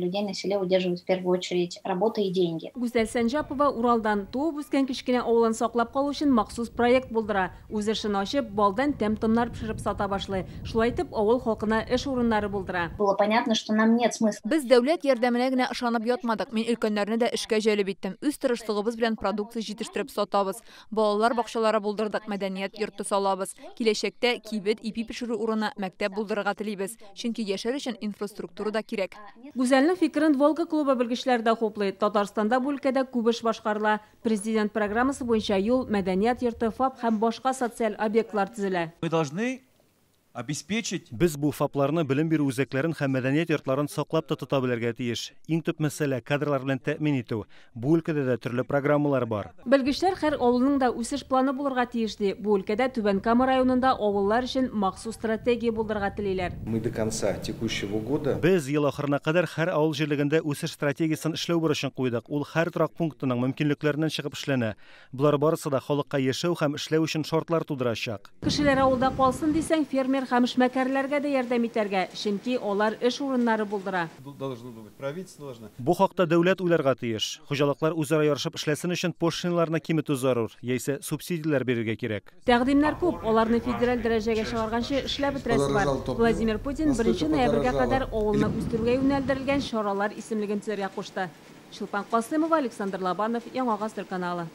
Людей на селе удерживают в первую очередь работа и деньги. Гүзәл Сәнҗапова Уралдан туып үскән кечкенә авылын саклап калу өчен махсус проект булдыра. Үз эшен ачып, балдан тәм-томнар пешереп сата башлый. Шулай итеп, авыл халкына эш урыннары булдыра. Было понятно, что нам нет смысла. Без дәүләт ярдәменә генә ышанып ятмадык. Мин өлкәннәрне дә эшкә җәлеп иттем. Үз тырышлыгыбыз белән продукция җитештереп сатабыз. Балалар бакчалары булдырдык, мәдәният йорты салабыз. Киләчәктә кибет, ипи пешерү урыны, мәктәп булдырырга телибез. Чөнки яшәр өчен инфраструктура да кирәк. Гүзәлнең фикерен Волга клубы белгечләре дә хуплый. Татарстанда бу өлкәдә күп эш башкарыла. Президент программасы буенча юл, мәдәният йорты, ФАП һәм башка социаль объектлар төзелә. Мы должны обеспечить. Без бу ФАПларны, белем бирү үзәкләрен һәм мәдәният йортларын саклап та тота белергә тиеш. Иң төп мәсьәлә кадрлар белән тәэмин итү. Бу өлкәдә дә төрле программалар бар. Белгечләр һәр авылның да үсеш планы булырга тиеш ди. Бу өлкәдә Түбән Кама районында авыллар өчен махсус стратегия булдырырга телиләр. Мы до конца текущего года. Без ел ахырына кадәр һәр авыл җирлегендә үсеш стратегиясен эшләү бурычын куйдык. Ул һәр торак пунктының мөмкинлекләреннән чыгып эшләнә. Болар барысы да халыкка яшәү һәм эшләү өчен шартлар тудырачак. Кешеләр авылда калсын дисәң, фермер һәм эшмәкәрләргә дә ярдәм итәргә, чөнки алар эш урыннары булдыра. Должно думать правительство должно. Бу хакта дәүләт уйларга тиеш. Хуҗалыклар үзара ярышып эшләсен өчен пошлиналарны киметү зарур, яисә субсидияләр бирергә кирәк. Тәкъдимнәр күп, аларны федераль дәрәҗәгә чыгарганчы эшләп бетерәсе бар. Владимир Путин 1 ноябрьгә кадәр авылны үстерүгә юнәлдерелгән чаралар исемлеген төзергә кушты. Чулпан Касымова, Александр Лобанов, Яңа Гасыр каналы.